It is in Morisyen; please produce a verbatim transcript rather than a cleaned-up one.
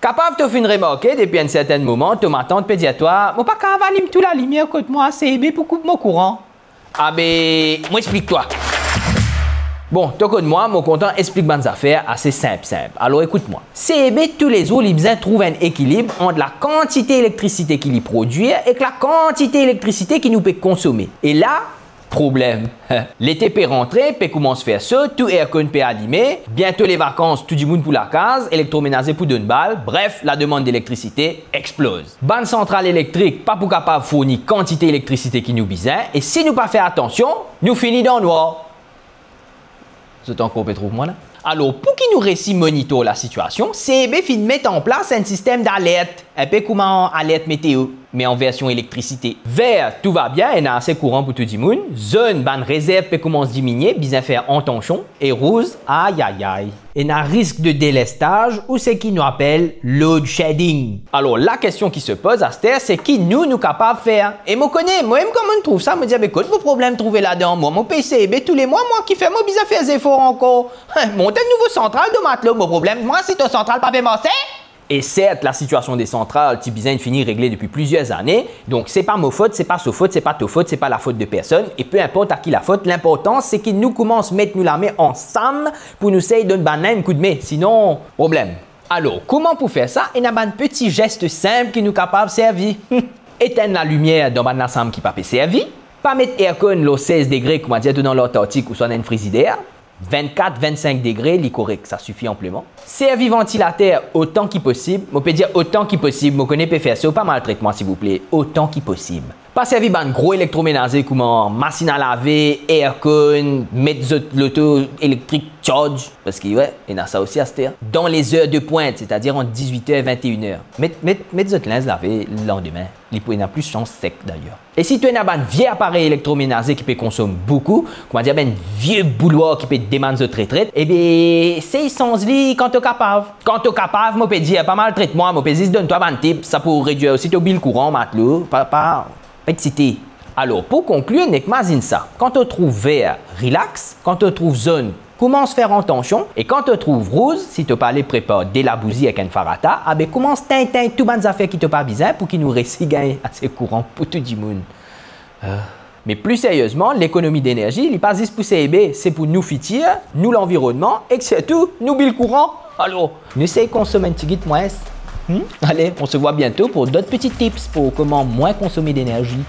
Apa to finn remarke, depi enn sertenn moman, to matant pe dir twa, "Mo pa kapav alim tou lalimier kot mwa, C E B pou koup mo kouran." Abe, mo explik twa. Bon, to konn mwa, mo kontan explik bann zafer ase sinp, sinp. Alor, ekout mwa. C E B, toulezour, li bizin trouv enn ekilib ant lakantite elektrisite ki li prodwir ek lakantite elektrisite ki nou pe konsome. E la, problem. Lete pe rantre, pe koumans fer so, tou aircon pe alime, biento le vakans, tou dimoun pou lakaz, elektromenaze pou donn bal, bref, lademann delektrisite exploze. Bann santral elektrik pa pou kapav fourni kantite elektrisite ki nou bizin, e si nou pa fer atansion, nou fini dan nwar. Zot ankor pe trouv mwa la? Alor, pou ki nou resi monitor lasitiasion, C E B finn met an plas enn sistem dalert, enpe kouma alert meteo, me an version elektrisite. Ver, tou va bien, ena ase kouran pou tou dimoun. Zonn, bann rezerv pe koumans diminie, bizin fer atansion. E rouz, ayayay, ena risk de delestaz ou seki nou apel load shedding. Alor, lakestion ki se poz aster, se ki nou, nou kapav fer? E mo kone, mwa mem kan mo trouv sa, mo dir, "Be kot mo problem trouve ladan? Mwa, mo pey C E B tou le mwa, mwa, kifer mo bizin fer zefor ankor? Mont enn nouvo santral dan matlo, mo problem mwa si to santral pa pe marse?" E sert, lasitiasion de santral ti bizin fini regle depi plizier zane, donk se pa mo fot, se pa so fot, se pa to fot, se pa lafot de personn, e pe inport a ki lafot, linportan se ki nou koumans met nou lame ansam pou nou sey donn bann la enn koudme, sinon, problem. Alor, kouma pou fer sa? Ena bann peti zes sinp ki nou kapav servi. Etenn lalimier dan bann lasam ki pa pe servi. Pa met aircon lor sez degre, kouma dir tou dan Lartartik ouswa dan enn frizider. Vennkat, vennsink degre, li korek, sa sifi anpleman. Servi vantilater otan ki posib. Mo pe dir otan ki posib, mo kone pe fer so, pa maltret mwa, silvouple. Otan ki posib. Pa servi bann gro elektromenaze kouma masinn a lave, aircon, met zot loto elektrik charge, parski, we, ena sa osi aster. Dan lezer de pwint, setadir ant diz-wit er e vennter. Met, met, met zot linz lave landime. Li pou ena plis sans sek, dayer. E si to ena bann vie aparey elektromenaze ki pe konsom boukou, kouma dir, bann vie boulwar ki pe demann zot retret, ebe, sey sanz li kan to kapav. Kan to kapav, mo pe dir, pa maltret mwa, mo pe zis donn twa bann tip, sa pou redwir osi to bil kouran, matlo, pa, pa, pa exite. Alor, pou konklir, nek mazinn sa, kan to trouv ver, relax, kan to trouv zonn, koumans fer atansion, e kan to trouv rouz, si to pa ale prepar de labouzi ek enn farata, abe koumans tegn tegn tou bann zafer ki to pa bizin pou ki nou resi gagn ase kouran pou tou dimoun. Ah. Me pli seriezman, lekonomi denerzi, li pa zis pou C E B, se pou nou fitir, nou lanvironnman, ek sirtou nou bil kouran. Alor, nou esey konsom enn tigit mwins. Hmm? Allez, on se voit bientôt pour d'autres petits tips pour comment moins consommer d'énergie.